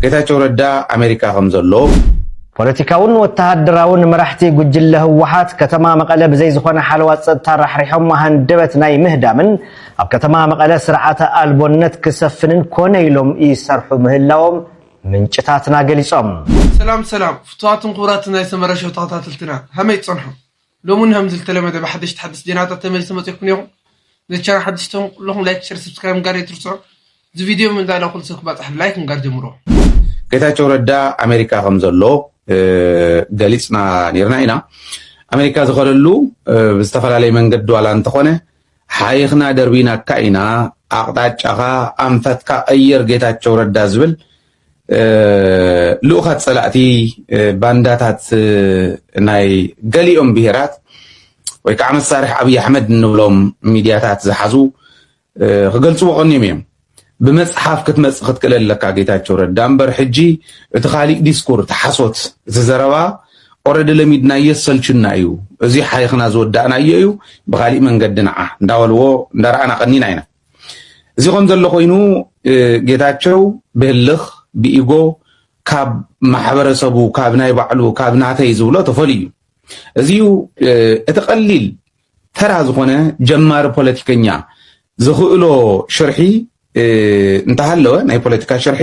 ጌታቸው ረዳ ኣሜሪካ ከም ዘሎ። ፖለቲካውን ወተሃደራውን መራሕቲ ጉጅለ ህወሓት ከተማ መቐለ ብዘይ ዝኾነ ሓለዋ ጸጥታ ራሕሪሖም ሃንደበት ናይ ምህዳምን ኣብ ከተማ መቐለ ስርዓተ ኣልቦነት ክሰፍንን ኮነ ኢሎም ይሰርሑ ምህላዎም ምንጭታትና ገሊጾም። ሰላም ሰላም ፍቱዋትን ክቡራትን ናይ ሰመረ ሾው ተኸታተልትና ከመይ ትጸንሑ? ሎሚ ንህም ዝተለመደ ብሓደሽቲ ሓደሽቲ ዜናታት ተመሊሰ መጺኹም ነይኹም። ነዚ ቻናል ሓደሽቲ ትኹም ኩለኹም ላይክ፣ ሸር፣ ሰብስክራይብ ምግባር ኣይትርስዑ። እዚ ቪድዮ ምንዳለ ኩሉ ሰብ ክባጽሕ ላይክ ምግባር ጀምሮ። ጌታቸው ረዳ ኣሜሪካ ከም ዘሎ ገሊፅና ነርና ኢና። ኣሜሪካ ዝኸደሉ ብዝተፈላለየ መንገዲ ዋላ እንተኾነ ሓይኽና ደርቢናካ ኢና፣ ኣቕጣጫኻ ኣንፈትካ ቀይር ጌታቸው ረዳ ዝብል ልኡኻት ፀላእቲ ባንዳታት ናይ ገሊኦም ብሄራት ወይ ከዓ መሳርሒ ኣብይ ኣሕመድ እንብሎም ሚድያታት ዝሓዙ ክገልፅዎ ቀኒዮም እዮም። ብመፅሓፍ ክትመፅእ ክትክእል ኣለካ ጌታቸው ረዳ እምበር ሕጂ እቲ ካሊእ ዲስኩር እቲ ሓሶት እቲ ዘረባ ኦረዲ ለሚድናዮ ሰልችና እዩ። እዚ ሓይኽና ዝወዳእናዮ እዩ። ብካሊእ መንገዲ ንዓ እንዳበልዎ እንዳረኣና ቀኒና ኢና። እዚ ከም ዘሎ ኮይኑ ጌታቸው ብህልኽ ብኢጎ ካብ ማሕበረሰቡ ካብ ናይ ባዕሉ ካብ ናተይ ዝብሎ ተፈልዩ እዩ። እዚዩ እቲ ቀሊል ተራ ዝኾነ ጀማሪ ፖለቲከኛ ዝኽእሎ ሽርሒ እንተሃለወ ናይ ፖለቲካ ሽርሒ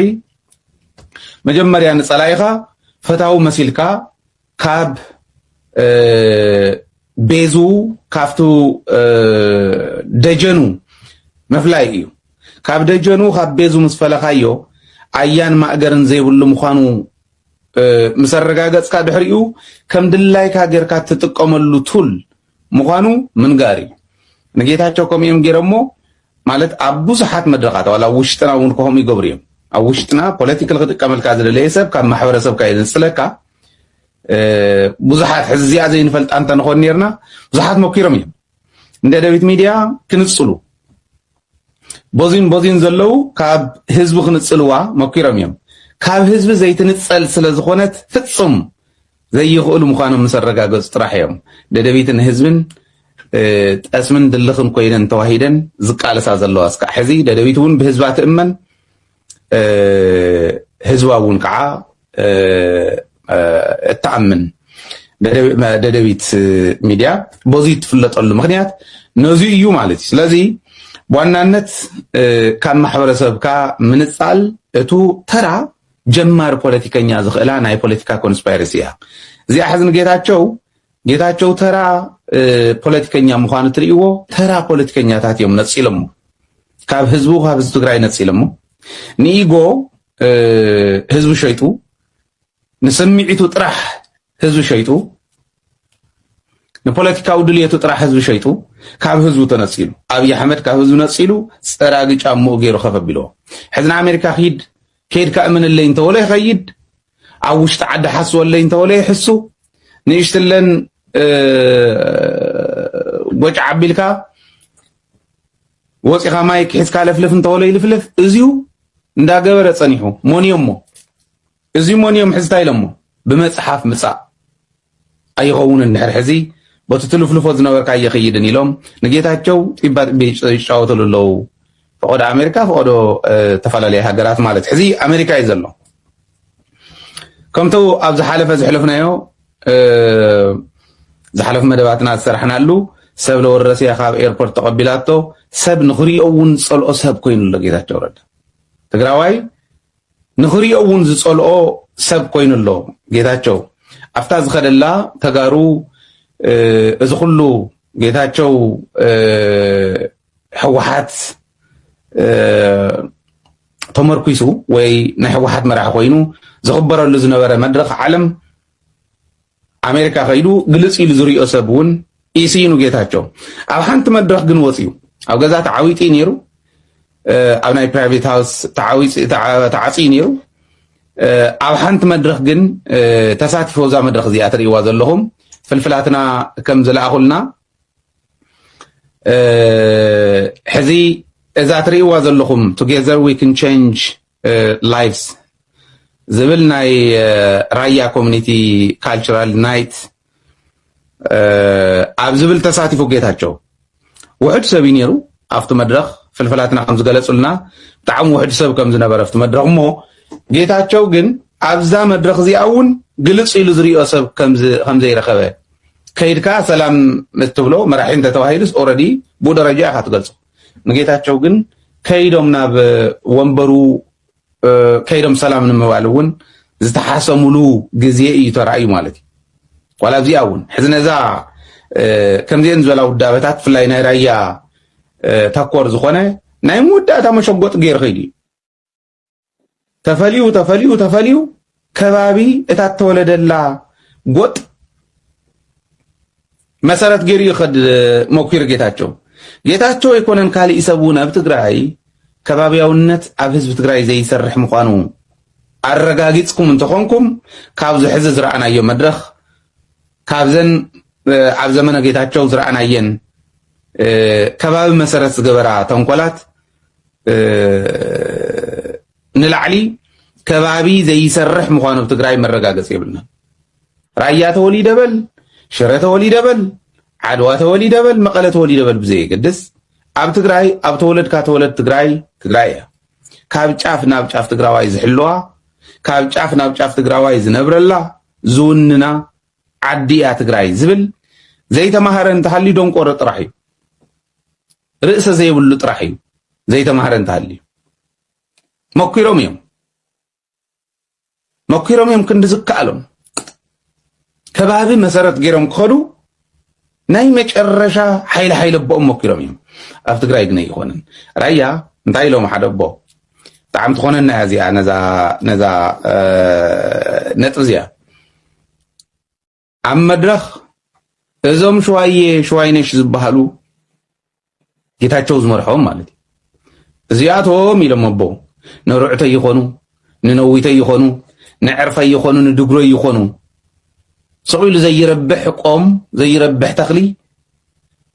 መጀመርያ ንፀላኢኻ ፈታዊ መሲልካ ካብ ቤዙ ካብቱ ደጀኑ ምፍላይ እዩ። ካብ ደጀኑ ካብ ቤዙ ምስ ፈለኻዮ ኣያን ማእገርን ዘይብሉ ምዃኑ ምስ ኣረጋገፅካ ድሕሪኡ ከም ድላይካ ጌርካ ትጥቀመሉ ቱል ምዃኑ ምንጋር እዩ። ንጌታቸው ከምኡ እዮም ገይሮሞ ማለት ኣብ ብዙሓት መድረኻት ዋላ ኣብ ውሽጥና እውን ከምኡ ይገብሩ እዮም። ኣብ ውሽጥና ፖለቲካል ክጥቀመልካ ዝደለየ ሰብ ካብ ማሕበረሰብካ እዩ ዘንፅለካ። ብዙሓት ሕዚ እዚኣ ዘይንፈልጣ እንተንኾን ነርና ብዙሓት መኪሮም እዮም። እንደ ደቢት ሚድያ ክንፅሉ ቦዚን ቦዚን ዘለዉ ካብ ህዝቢ ክንፅልዋ መኪሮም እዮም። ካብ ህዝቢ ዘይትንፀል ስለ ዝኾነት ፍፁም ዘይኽእሉ ምዃኖም ምስ ኣረጋገፁ ጥራሕ እዮም ደደቢትን ህዝብን ጠስምን ድልኽን ኮይነን ተዋሂደን ዝቃለሳ ዘለዋ። እስካዕ ሕዚ ደደቢት እውን ብህዝባ ትእመን፣ ህዝባ እውን ከዓ እትኣምን ደደቢት ሚድያ በዚ ትፍለጠሉ ምክንያት ነዚ እዩ ማለት እዩ። ስለዚ ብዋናነት ካብ ማሕበረሰብካ ምንፃል እቱ ተራ ጀማሪ ፖለቲከኛ ዝኽእላ ናይ ፖለቲካ ኮንስፓይረሲ እያ። እዚኣ ሕዚ ንጌታቸው ጌታቸው ተራ ፖለቲከኛ ምዃኑ ትርእይዎ። ተራ ፖለቲከኛታት እዮም ነፂሎሞ፣ ካብ ህዝቡ ካብ ህዝቢ ትግራይ ነፂሎሞ። ንኢጎ ህዝቢ ሸይጡ፣ ንስምዒቱ ጥራሕ ህዝቢ ሸይጡ፣ ንፖለቲካዊ ድልየቱ ጥራሕ ህዝቢ ሸይጡ ካብ ህዝቡ ተነፂሉ። ኣብይ ኣሕመድ ካብ ህዝቢ ነፂሉ ፀራጊ ጫምኡ ገይሩ ከፍ ኣቢልዎ። ሕዚ ንኣሜሪካ ክይድ ከይድካ እመነለይ እንተበሎ ይኸይድ። ኣብ ውሽጢ ዓዲ ሓስወለይ እንተበሎ ይሕሱ። ንእሽትለን ጎጭ ዓቢልካ ወፂኻ ማይክ ሒዝካ ለፍልፍ እንተበሎ ይልፍልፍ። እዚዩ እንዳገበረ ፀኒሑ። ሞንዮሞ እዚ ሞንዮም ሕዝታ ኢሎሞ ብመፅሓፍ ምፃእ ኣይኸውንን ድሕር ሕዚ በቲ ትልፍልፎ ዝነበርካ ኣይኸይድን ኢሎም ንጌታቸው ጢባ ጢቢ ይጫወተሉ ኣለዉ። ፈቐዶ ኣሜሪካ ፈቐዶ ዝተፈላለዩ ሃገራት ማለት ሕዚ ኣሜሪካ እዩ ዘሎ። ከምቲ ኣብ ዝሓለፈ ዝሕለፍናዮ ዝሓለፍ መደባትና ዝሰራሕናሉ ሰብ ለወረስያ ካብ ኤርፖርት ተቐቢላቶ ሰብ ንኽሪኦ እውን ዝፀልኦ ሰብ ኮይኑ ኣሎ ጌታቸው ረዳ ትግራዋይ ንኽሪኦ እውን ዝፀልኦ ሰብ ኮይኑ ኣሎ ጌታቸው። ኣብታ ዝኸደላ ተጋሩ እዚ ኩሉ ጌታቸው ህወሓት ተመርኩሱ ወይ ናይ ህወሓት መራሒ ኮይኑ ዝኽበረሉ ዝነበረ መድረኽ ዓለም ኣሜሪካ ከይዱ ግልፅ ኢሉ ዝሪኦ ሰብ እውን ኢስይኑ ጌታቸው ኣብ ሓንቲ መድረኽ ግን ወፅዩ ኣብ ገዛ ተዓዊጢ ነይሩ። ኣብ ናይ ፕራይቬት ሃውስ ተዓፂ ነይሩ። ኣብ ሓንቲ መድረኽ ግን ተሳቲፎ እዛ መድረኽ እዚኣ ትርእይዋ ዘለኹም ፍልፍላትና ከም ዝለኣኹልና ሕዚ እዛ ትርእይዋ ዘለኹም Together We Can Change Lives ዝብል ናይ ራያ ኮሚኒቲ ካልቸራል ናይት ኣብ ዝብል ተሳቲፉ ጌታቸው ውሕድ ሰብ እዩ ነይሩ ኣብቲ መድረኽ። ፍልፍላትና ከም ዝገለፁልና ብጣዕሚ ውሕድ ሰብ ከም ዝነበረ ኣብቲ መድረኽ እሞ ጌታቸው ግን ኣብዛ መድረኽ እዚኣ እውን ግልጽ ኢሉ ዝሪኦ ሰብ ከም ዘይረኸበ፣ ከይድካ ሰላም እትብሎ መራሒ እንተተባሂሉስ ኦረዲ ብኡ ደረጃ ኢኻ ትገልጾ። ንጌታቸው ግን ከይዶም ናብ ወንበሩ ከይዶም ሰላም ንምባል እውን ዝተሓሰሙሉ ግዜ እዩ ተራእዩ ማለት እዩ። ዋላ ኣብዚኣ እውን ሕዚ ነዛ ከምዚአን ዝበላ ውዳበታት ብፍላይ ናይ ራያ ተኮር ዝኾነ ናይ መወዳእታ መሸጎጥ ገይሩ ከይዱ እዩ። ተፈልዩ ተፈልዩ ተፈልዩ ከባቢ እታ እተወለደላ ጎጥ መሰረት ገይሩ ይኸድ መኩር ጌታቸው። ጌታቸው ኣይኮነን ካሊእ ሰብ እውን ኣብ ትግራይ ከባቢያውነት ኣብ ህዝቢ ትግራይ ዘይሰርሕ ምዃኑ ኣረጋጊፅኩም እንተኾንኩም ካብዚ ሕዚ ዝረኣናዮ መድረኽ ካብዘን ኣብ ዘመነ ጌታቸው ዝረኣናየን ከባቢ መሰረት ዝገበራ ተንኮላት ንላዕሊ ከባቢ ዘይሰርሕ ምዃኑ ኣብ ትግራይ መረጋገፂ የብልና። ራያ ተወሊደ በል፣ ሽረ ተወሊደ በል፣ ዓድዋ ተወሊደ በል፣ መቐለ ተወሊደ በል ብዘየገድስ ኣብ ትግራይ ኣብ ተወለድካ ተወለድ ትግራይ ትግራይ እያ። ካብ ጫፍ ናብ ጫፍ ትግራዋይ ዝሕልዋ ካብ ጫፍ ናብ ጫፍ ትግራዋይ ዝነብረላ ዝውንና ዓዲ እያ ትግራይ ዝብል ዘይተማሃረ እንተሃልዩ ደንቆሮ ጥራሕ እዩ። ርእሰ ዘይብሉ ጥራሕ እዩ ዘይተማሃረ እንተሃልዩ። መኪሮም እዮም መኪሮም እዮም ክንዲ ዝከኣሎም ከባቢ መሰረት ገይሮም ክኸዱ ናይ መጨረሻ ሓይሊ ሓይሊ ኣቦኦም መኪሮም እዮም። ኣብ ትግራይ ግን ኣይኮነን። ራያ እንታይ ኢሎም ሓደ ኣቦ ብጣዕሚ ትኾነና እያ እዚኣ ነዛ ነዛ ነጥብ እዚኣ ኣብ መድረኽ እዞም ሽዋየ ሽዋይነሽ ዝበሃሉ ጌታቸው ዝመርሖም ማለት እዩ። እዚኣቶም ኢሎም ኣቦ ነርዑተይ ይኾኑ ንነዊተይ ይኾኑ ንዕርፈይ ይኾኑ ንድግሮይ ይኾኑ ስቕ ኢሉ ዘይረብሕ ቆም ዘይረብሕ ተኽሊ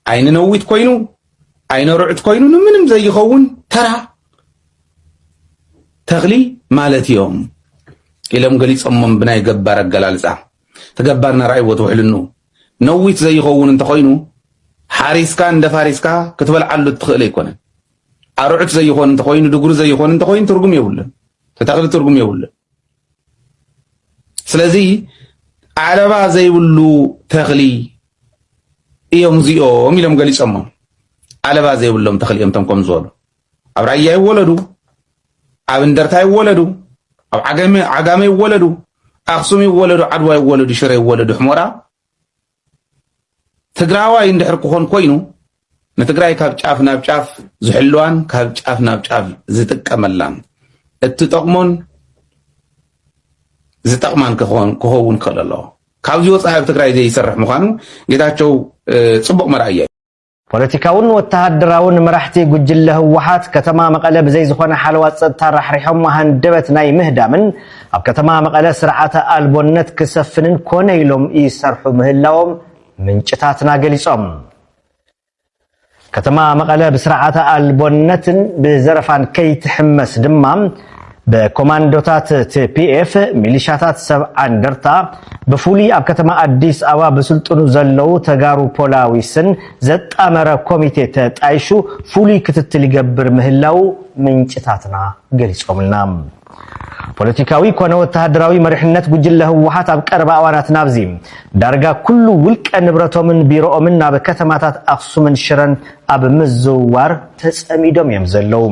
ኣይንነዊት ኮይኑ ኣይነርዑት ኮይኑ ንምንም ዘይኸውን ተራ ተኽሊ ማለት እዮም ኢሎም ገሊፆሞም ብናይ ገባር ኣገላልፃ። ተገባርና ራእይዎ ትውሕልኑ ነዊት ዘይኸውን እንተኾይኑ ሓሪስካ እንደ ፋሪስካ ክትበልዓሉ እትኽእል ኣይኮነን። ኣርዑት ዘይኾን እንተኾይኑ ድጉሪ ዘይኾን እንተኾይኑ ትርጉም የብሉን። ተተኽሊ ትርጉም የብሉን። ስለዚ ዓለባ ዘይብሉ ተኽሊ እዮም እዚኦም ኢሎም ገሊፆሞም። ዓለባ ዘይብሎም ተኽሊ እዮም እቶም ከም ዝበሉ ኣብ ራያ ይወለዱ፣ ኣብ እንደርታ ይወለዱ፣ ኣብ ዓጋመ ይወለዱ፣ ኣክሱም ይወለዱ፣ ዓድዋ ይወለዱ፣ ሽረ ይወለዱ፣ ሕሞራ ትግራዋይ እንድሕር ክኾን ኮይኑ ንትግራይ ካብ ጫፍ ናብ ጫፍ ዝሕልዋን ካብ ጫፍ ናብ ጫፍ ዝጥቀመላን እትጠቕሞን ዝጠቕማን ክኸውን ክኸውን ክኽእል ኣለዎ። ካብዚ ወፃኢ ኣብ ትግራይ ዘይሰርሕ ምዃኑ ጌታቸው ፅቡቕ መርኣያ እዩ። ፖለቲካውን ወተሃደራውን መራሕቲ ጉጅለ ህወሓት ከተማ መቐለ ብዘይ ዝኾነ ሓለዋ ፀጥታ ራሕሪሖም ሃንደበት ናይ ምህዳምን ኣብ ከተማ መቐለ ስርዓተ ኣልቦነት ክሰፍንን ኮነ ኢሎም ይሰርሑ ምህላዎም ምንጭታትና ገሊፆም። ከተማ መቐለ ብስርዓተ ኣልቦነትን ብዘረፋን ከይትሕመስ ድማ ብኮማንዶታት ቲ ፒ ኤፍ፣ ሚሊሻታት ሰብዓ እንደርታ፣ ብፍሉይ ኣብ ከተማ ኣዲስ ኣበባ ብስልጥኑ ዘለዉ ተጋሩ ፖላዊስን ዘጣመረ ኮሚቴ ተጣይሹ ፍሉይ ክትትል ይገብር ምህላዉ ምንጭታትና ገሊጾምልና። ፖለቲካዊ ኮነ ወተሃደራዊ መሪሕነት ጉጅለ ህወሓት ኣብ ቀረባ እዋናት ናብዚ ዳርጋ ኩሉ ውልቀ ንብረቶምን ቢሮኦምን ናብ ከተማታት ኣኽሱምን ሽረን ኣብ ምዝውዋር ተጸሚዶም እዮም ዘለዉ።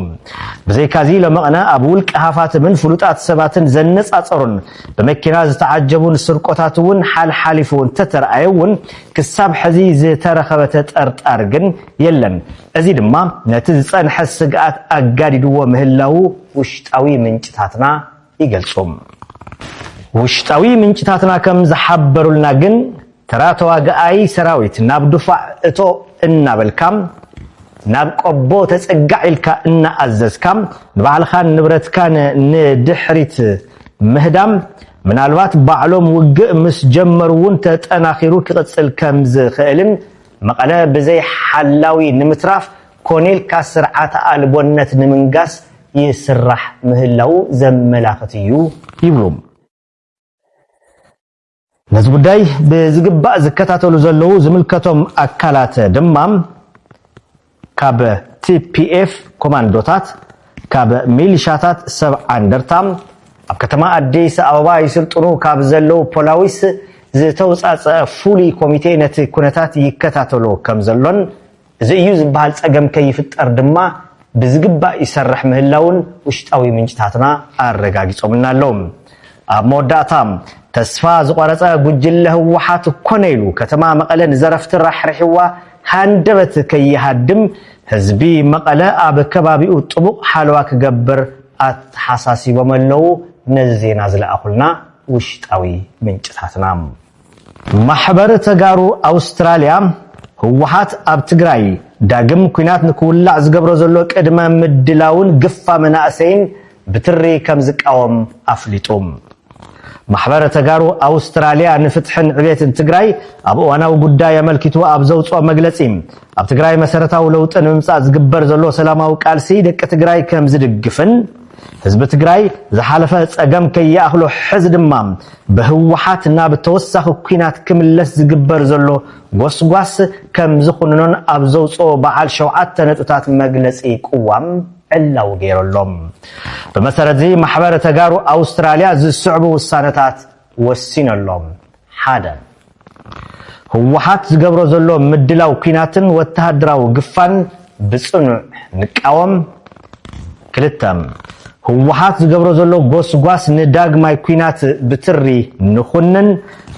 ብዘይካዚ ሎመቕነ ኣብ ውልቀ ሃፋትምን ፍሉጣት ሰባትን ዘነጻጸሩን ብመኪና ዝተዓጀቡን ስርቆታት እውን ሓልሓሊፉ እንተተረኣየ እውን ክሳብ ሕዚ ዝተረኸበ ተጠርጣሪ ግን የለን። እዚ ድማ ነቲ ዝጸንሐ ስግኣት ኣጋዲድዎ ምህላዉ ውሽጣዊ ምንጭታትና ይገልጹ። ውሽጣዊ ምንጭታትና ከም ዝሓበሩልና ግን ተራ ተዋግኣይ ሰራዊት ናብ ዱፋዕ እቶ እናበልካ ናብ ቆቦ ተጸጋዕ ኢልካ እናኣዘዝካ ንባዕልኻን ንብረትካን ንድሕሪት ምህዳም ምናልባት ባዕሎም ውግእ ምስ ጀመሩ እውን ተጠናኺሩ ክቕጽል ከም ዝኽእልን መቐለ ብዘይ ሓላዊ ንምትራፍ ኮኔልካ ስርዓተ ኣልቦነት ንምንጋስ ይስራሕ ምህላዉ ዘመላኽት እዩ ይብሉ። ነዚ ጉዳይ ብዝግባእ ዝከታተሉ ዘለዉ ዝምልከቶም ኣካላት ድማ ካብ ቲ ፒ ኤፍ ኮማንዶታት፣ ካብ ሚሊሻታት ሰብ ዓንደርታ፣ ኣብ ከተማ ኣዲስ ኣበባ ይስልጥኑ ካብ ዘለዉ ፖላዊስ ዝተውፃፀአ ፍሉይ ኮሚቴ ነቲ ኩነታት ይከታተሎ ከም ዘሎን እዚ እዩ ዝበሃል ፀገም ከይፍጠር ድማ ብዝግባእ ይሰርሕ ምህላውን ውሽጣዊ ምንጭታትና ኣረጋጊጾምልና ኣለዉ። ኣብ መወዳእታ ተስፋ ዝቆረፀ ጉጅለ ህወሓት ኮነ ኢሉ ከተማ መቐለ ንዘረፍቲ ራሕሪሕዋ ሃንደበት ከይሃድም ህዝቢ መቐለ ኣብ ከባቢኡ ጥቡቕ ሓለዋ ክገብር ኣተሓሳሲቦም ኣለዉ። ነዚ ዜና ዝለኣኹልና ውሽጣዊ ምንጭታትና። ማሕበር ተጋሩ ኣውስትራልያ ህወሓት ኣብ ትግራይ ዳግም ኲናት ንክውላዕ ዝገብሮ ዘሎ ቅድመ ምድላውን ግፋ መናእሰይን ብትሪ ከም ዝቃወም ኣፍሊጡ። ማሕበር ተጋሩ ኣውስትራልያ ንፍትሕን ዕቤትን ትግራይ ኣብ እዋናዊ ጉዳይ ኣመልኪቱ ኣብ ዘውፅኦ መግለፂ ኣብ ትግራይ መሰረታዊ ለውጢ ንምምፃእ ዝግበር ዘሎ ሰላማዊ ቃልሲ ደቂ ትግራይ ከም ዝድግፍን ህዝቢ ትግራይ ዝሓለፈ ፀገም ከይኣኽሎ ሕዚ ድማ ብህወሓት ናብ ተወሳኺ ኲናት ክምለስ ዝግበር ዘሎ ጎስጓስ ከም ዝኹንኖን ኣብ ዘውፅኦ በዓል ሸውዓተ ነጥብታት መግለፂ ቅዋም ዕላዊ ገይሩ ኣሎ። ብመሰረት እዚ ማሕበር ተጋሩ ኣውስትራልያ ዝስዕቡ ውሳነታት ወሲኑ ኣሎ። ሓደ፣ ህወሓት ዝገብሮ ዘሎ ምድላው ኲናትን ወተሃደራዊ ግፋን ብፅኑዕ ንቃወም። ክልተ፣ ህወሓት ዝገብሮ ዘሎ ጎስጓስ ንዳግማይ ኲናት ብትሪ ንኹንን፣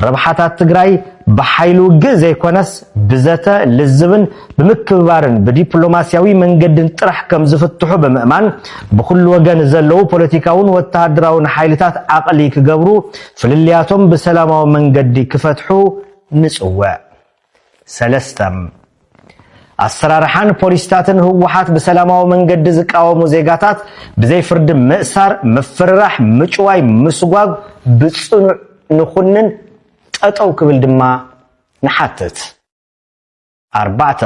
ረብሓታት ትግራይ ብሓይሊ ውግእ ዘይኮነስ ብዘተ ልዝብን ብምክብባርን ብዲፕሎማስያዊ መንገድን ጥራሕ ከም ዝፍትሑ ብምእማን ብኩሉ ወገን ዘለዉ ፖለቲካውን ወተሃደራውን ሓይልታት ዓቕሊ ክገብሩ ፍልልያቶም ብሰላማዊ መንገዲ ክፈትሑ ንጽውዕ። ሰለስተ፣ ኣሰራርሓን ፖሊሲታትን ህወሓት ብሰላማዊ መንገዲ ዝቃወሙ ዜጋታት ብዘይ ፍርዲ ምእሳር፣ ምፍርራሕ፣ ምጭዋይ፣ ምስጓግ ብፅኑዕ ንኹንን ጠጠው ክብል ድማ ንሓትት። ኣርባዕተ፣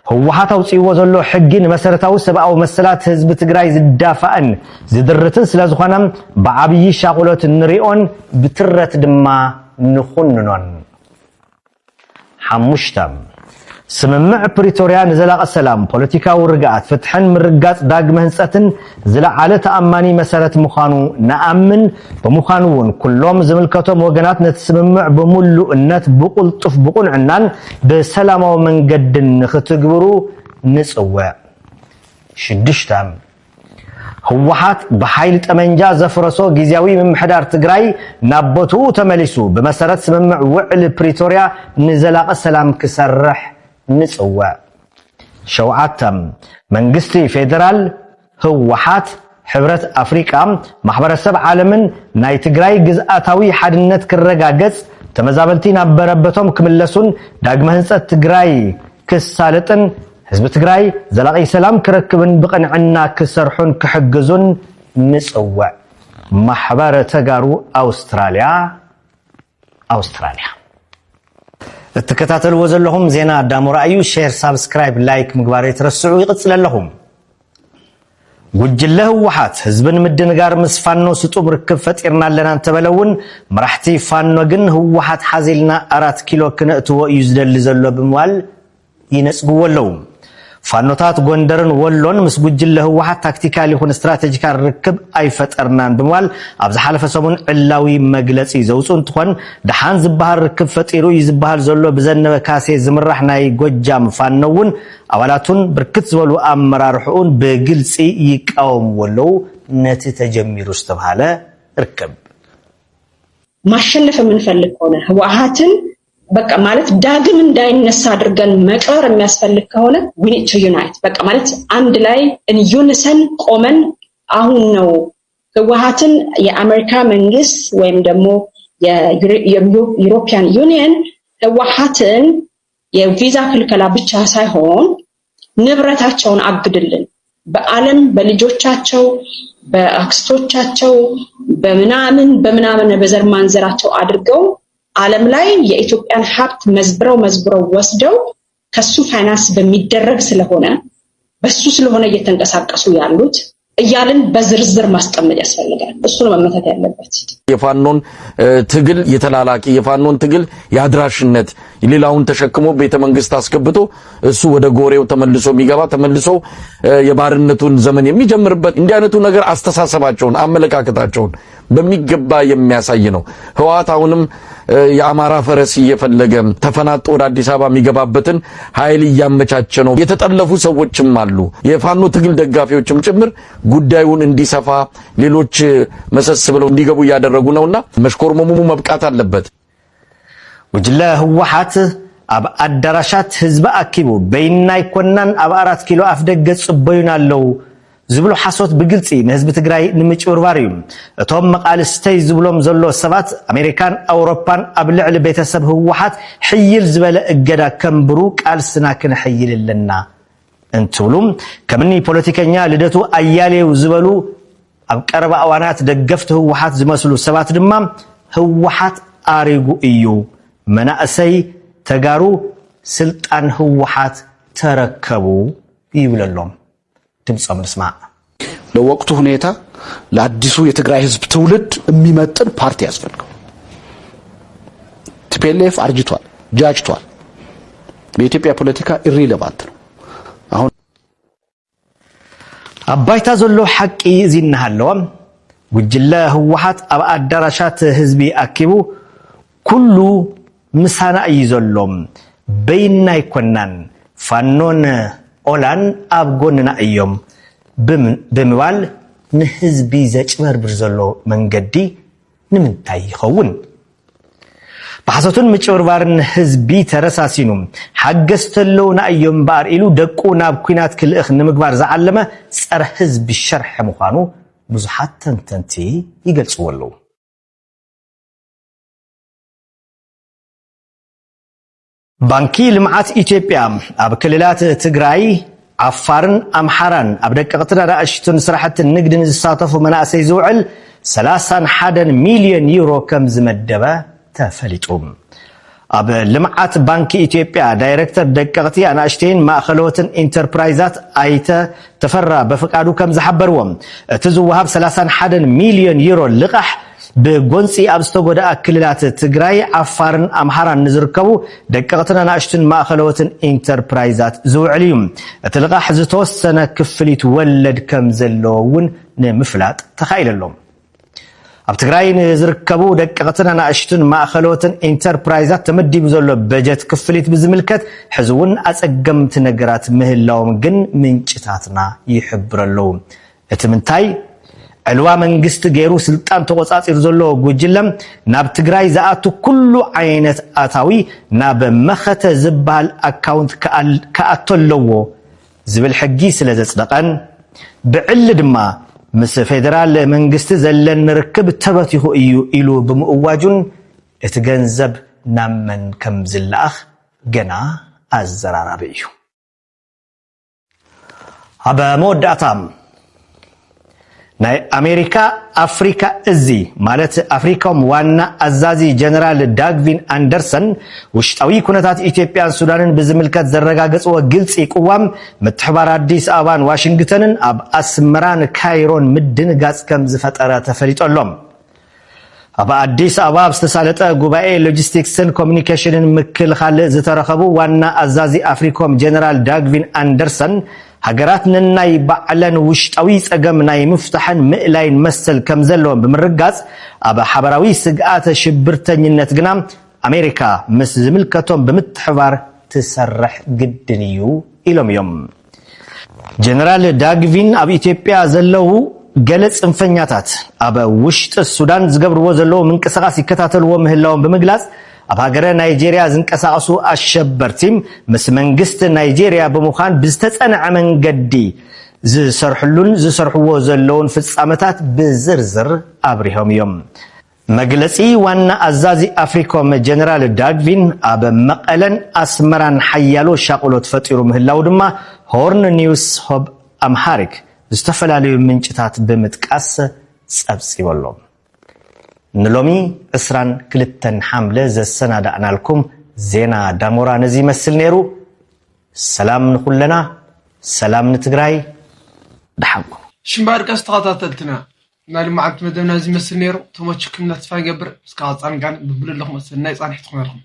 ህወሓት ኣውፅእዎ ዘሎ ሕጊ ንመሰረታዊ ሰብኣዊ መሰላት ህዝቢ ትግራይ ዝዳፋእን ዝድርትን ስለዝኾነ ብዓብዪ ሻቑሎት ንሪኦን ብትረት ድማ ንኹንኖን። ሓሙሽተ፣ ስምምዕ ፕሪቶርያ ንዘላቒ ሰላም፣ ፖለቲካዊ ርግኣት፣ ፍትሕን ምርጋፅ ዳግመ ህንፀትን ዝለዓለ ተኣማኒ መሰረት ምዃኑ ንኣምን። ብምዃኑ እውን ኩሎም ዝምልከቶም ወገናት ነቲ ስምምዕ ብምሉእነት፣ ብቕልጡፍ፣ ብቕንዕናን ብሰላማዊ መንገድን ንኽትግብሩ ንጽውዕ። ሽዱሽተ፣ ህወሓት ብሓይሊ ጠመንጃ ዘፍረሶ ግዝያዊ ምምሕዳር ትግራይ ናብ ቦትኡ ተመሊሱ ብመሰረት ስምምዕ ውዕል ፕሪቶርያ ንዘላቒ ሰላም ክሰርሕ ንጽውዕ። ሸውዓተ፣ መንግስቲ ፌደራል፣ ህወሓት፣ ሕብረት ኣፍሪቃ፣ ማሕበረሰብ ዓለምን ናይ ትግራይ ግዝኣታዊ ሓድነት ክረጋገጽ፣ ተመዛበልቲ ናብ መረበቶም ክምለሱን ዳግመ ህንጸት ትግራይ ክሳለጥን ህዝቢ ትግራይ ዘላቒ ሰላም ክረክብን ብቕንዕና ክሰርሑን ክሕግዙን ንጽውዕ። ማሕበር ተጋሩ ኣውስትራልያ፣ ኣውስትራልያ። እትከታተልዎ ዘለኹም ዜና ኣዳሞራ እዩ። ሼር፣ ሳብስክራይብ፣ ላይክ ምግባር ኣይትረስዑ። ይቕጽል ኣለኹም። ጉጅለ ህወሓት ህዝብን ምድንጋር ምስ ፋኖ ስጡም ርክብ ፈጢርና ኣለና እንተበለ እውን መራሕቲ ፋኖ ግን ህወሓት ሓዚልና ኣራት ኪሎ ክነእትዎ እዩ ዝደሊ ዘሎ ብምባል ይነጽግዎ ኣለዉ። ፋኖታት ጎንደርን ወሎን ምስ ጉጅለ ህወሓት ታክቲካል ይኹን ስትራቴጂካል ርክብ ኣይፈጠርናን ብምባል ኣብ ዝሓለፈ ሰሙን ዕላዊ መግለጺ ዘውፅኡ እንትኾን፣ ደሓን ዝበሃል ርክብ ፈጢሩ እዩ ዝበሃል ዘሎ ብዘነበ ካሴ ዝምራሕ ናይ ጎጃም ፋኖ እውን ኣባላቱን ብርክት ዝበሉ ኣመራርሕኡን ብግልፂ ይቃወምዎ ኣለዉ ነቲ ተጀሚሩ ዝተብሃለ ርክብ። ማሸነፍ የምንፈልግ ከሆነ ህወሓትን በቃ ማለት ዳግም እንዳይነሳ አድርገን መቅበር የሚያስፈልግ ከሆነ we need to unite። በቃ ማለት አንድ ላይ in unison ቆመን አሁን ነው ህወሓትን የአሜሪካ መንግስት ወይም ደግሞ የዩሮፒያን ዩኒየን ህወሓትን የቪዛ ክልከላ ብቻ ሳይሆን ንብረታቸውን አግድልን በአለም በልጆቻቸው በአክስቶቻቸው በምናምን በምናምን በዘር ማንዘራቸው አድርገው አለም ላይ የኢትዮጵያን ሀብት መዝብረው መዝብረው ወስደው ከሱ ፋይናንስ በሚደረግ ስለሆነ በሱ ስለሆነ እየተንቀሳቀሱ ያሉት እያልን በዝርዝር ማስቀመጥ ያስፈልጋል። እሱ ነው መመታት ያለበት። የፋኖን ትግል የተላላኪ የፋኖን ትግል የአድራሽነት ሌላውን ተሸክሞ ቤተመንግስት አስገብቶ እሱ ወደ ጎሬው ተመልሶ የሚገባ ተመልሶ የባርነቱን ዘመን የሚጀምርበት እንዲህ አይነቱ ነገር አስተሳሰባቸውን አመለካከታቸውን በሚገባ የሚያሳይ ነው። ህወሓት አሁንም የአማራ ፈረስ እየፈለገ ተፈናጦ ወደ አዲስ አበባ የሚገባበትን ኃይል እያመቻቸ ነው። የተጠለፉ ሰዎችም አሉ። የፋኖ ትግል ደጋፊዎችም ጭምር ጉዳዩን እንዲሰፋ ሌሎች መሰስ ብለው እንዲገቡ እያደረጉ ነውና መሽኮርመሙ መብቃት አለበት። ጉጅለ ህወሓት ኣብ ኣዳራሻት ህዝቢ ኣኪቡ በይና ኣይኮናን ኣብ ኣራት ኪሎ ኣፍ ደገ ጽበዩና ኣለዉ ዝብሉ ሓሶት ብግልጺ ንህዝቢ ትግራይ ንምጭብርባር እዩ። እቶም መቓልስተይ ዝብሎም ዘሎ ሰባት ኣሜሪካን ኣውሮፓን ኣብ ልዕሊ ቤተሰብ ህወሓት ሕይል ዝበለ እገዳ ከንብሩ ቃልስና ክነሕይል ኣለና እንትብሉ ከምኒ ፖለቲከኛ ልደቱ ኣያሌው ዝበሉ ኣብ ቀረባ እዋናት ደገፍቲ ህወሓት ዝመስሉ ሰባት ድማ ህወሓት ኣሪጉ እዩ፣ መናእሰይ ተጋሩ ስልጣን ህወሓት ተረከቡ ይብለሎም። ድምፆም ንስማዕ። ለወቅቱ ሁኔታ ለአዲሱ የትግራይ ህዝብ ትውልድ የሚመጥን ፓርቲ ያስፈልገው። ቲፒኤልኤፍ አርጅቷል፣ ጃጅቷል። በኢትዮጵያ ፖለቲካ ኢሪሌቫንት ነው። አሁን ኣብ ባይታ ዘሎ ሓቂ እዚ እናሃለወ ጉጅለ ህወሓት ኣብ ኣዳራሻት ህዝቢ ኣኪቡ ኩሉ ምሳና እዩ ዘሎ፣ በይንና ኣይኮናን፣ ፋኖን ኦላን ኣብ ጎንና እዮም ብምባል ንህዝቢ ዘጭበርብር ዘሎ መንገዲ ንምንታይ ይኸውን? ብሓሶትን ምጭብርባርን ህዝቢ ተረሳሲኑ ሓገዝቲ ኣለውና እዮም እምበኣር ኢሉ ደቁ ናብ ኲናት ክልእኽ ንምግባር ዝዓለመ ጸረ ህዝቢ ሸርሒ ምዃኑ ብዙሓት ተንተንቲ ይገልጽዎ ኣለዉ። ባንኪ ልምዓት ኢትዮጵያ ኣብ ክልላት ትግራይ፣ ዓፋርን ኣምሓራን ኣብ ደቀቕትን ኣናእሽቱን ስራሕቲ ንግድን ዝሳተፉ መናእሰይ ዝውዕል ሰላሳን ሓደን ሚልዮን ዩሮ ከም ዝመደበ ተፈሊጡ። ኣብ ልምዓት ባንኪ ኢትዮጵያ ዳይሬክተር ደቀቕቲ ኣናእሽተይን ማእኸለዎትን ኢንተርፕራይዛት ኣይተ ተፈራ በፍቃዱ ከም ዝሓበርዎ እቲ ዝወሃብ ሰላሳን ሓደን ሚልዮን ዩሮ ልቓሕ ብጎንፂ ኣብ ዝተጎድኣ ክልላት ትግራይ፣ ዓፋርን ኣምሓራን ንዝርከቡ ደቀቕትን ኣናእሽቱን ማእኸለዎትን ኢንተርፕራይዛት ዝውዕል እዩ። እቲ ልቓሕ ዝተወሰነ ክፍሊት ወለድ ከም ዘለዎ እውን ንምፍላጥ ተኻኢሉ ኣሎ። ኣብ ትግራይ ንዝርከቡ ደቀቕትን ኣናእሽቱን ማእኸለዎትን ኢንተርፕራይዛት ተመዲቡ ዘሎ በጀት ክፍሊት ብዝምልከት ሕዚ እውን ኣፀገምቲ ነገራት ምህላዎም ግን ምንጭታትና ይሕብሩ ኣለዉ። እቲ ምንታይ ዕልዋ መንግስቲ ገይሩ ስልጣን ተቆፃፂሩ ዘሎ ጉጅለ ናብ ትግራይ ዝኣቱ ኩሉ ዓይነት ኣታዊ ናብ መኸተ ዝበሃል ኣካውንት ክኣል- ክኣቶ ኣለዎ ዝብል ሕጊ ስለ ዘፅደቐን ብዕሊ ድማ ምስ ፌደራል መንግስቲ ዘለኒ ርክብ ተበቲኹ እዩ ኢሉ ብምእዋጁን እቲ ገንዘብ ናብ መን ከም ዝለኣኽ ገና ኣዘራራቢ እዩ። ኣብ መወዳእታ ናይ ኣሜሪካ ኣፍሪካ እዚ ማለት ኣፍሪኮም ዋና ኣዛዚ ጀነራል ዳግቪን ኣንደርሰን ውሽጣዊ ኩነታት ኢትዮጵያን ሱዳንን ብዝምልከት ዘረጋገፅዎ ግልፂ ቅዋም ምትሕባር ኣዲስ ኣበባን ዋሽንግተንን ኣብ ኣስመራን ካይሮን ምድንጋፅ ከም ዝፈጠረ ተፈሊጦ ኣሎ። ኣብ ኣዲስ ኣበባ ኣብ ዝተሳለጠ ጉባኤ ሎጂስቲክስን ኮሚኒኬሽንን ምክልኻል ዝተረኸቡ ዋና ኣዛዚ ኣፍሪኮም ጀነራል ዳግቪን ኣንደርሰን ሃገራት ነናይ ባዕለን ውሽጣዊ ፀገም ናይ ምፍታሕን ምእላይን መሰል ከም ዘለወን ብምርጋፅ ኣብ ሓበራዊ ስግኣተ ሽብርተኝነት ግና ኣሜሪካ ምስ ዝምልከቶም ብምትሕባር ትሰርሕ ግድን እዩ ኢሎም እዮም። ጀነራል ዳግቪን ኣብ ኢትዮጵያ ዘለዉ ገለ ፅንፈኛታት ኣብ ውሽጢ ሱዳን ዝገብርዎ ዘለዉ ምንቅስቃስ ይከታተልዎ ምህላዎም ብምግላፅ ኣብ ሃገረ ናይጄርያ ዝንቀሳቀሱ ኣሸበርቲ ምስ መንግስቲ ናይጄርያ ብምዃን ብዝተፀንዐ መንገዲ ዝሰርሕሉን ዝሰርሕዎ ዘለውን ፍፃመታት ብዝርዝር ኣብሪሆም እዮም። መግለጺ ዋና ኣዛዚ ኣፍሪኮም ጀነራል ዳግቪን ኣብ መቐለን ኣስመራን ሓያሎ ሻቕሎት ፈጢሩ ምህላው ድማ ሆርን ኒውስ ሆብ ኣምሃሪክ ዝተፈላለዩ ምንጭታት ብምጥቃስ ጸብጺቡ ኣሎ። ንሎሚ ዕስራን ክልተን ሓምለ ዘሰናዳእናልኩም ዜና ዳሞራ ነዚ ይመስል ነይሩ። ሰላም ንኹለና፣ ሰላም ንትግራይ፣ ደሓን ኩኑ። ሽምባር ቀስ ተኸታተልትና፣ ናይ ልማዓንቲ መደብና እዚ መስል ነይሩ። ተመችኩም ተስፋ ንገብር። እስካብ ፃንጋን ብብሉ ኣለኹም፣ ሰናይ ፃንሒት ትኾነልኩም።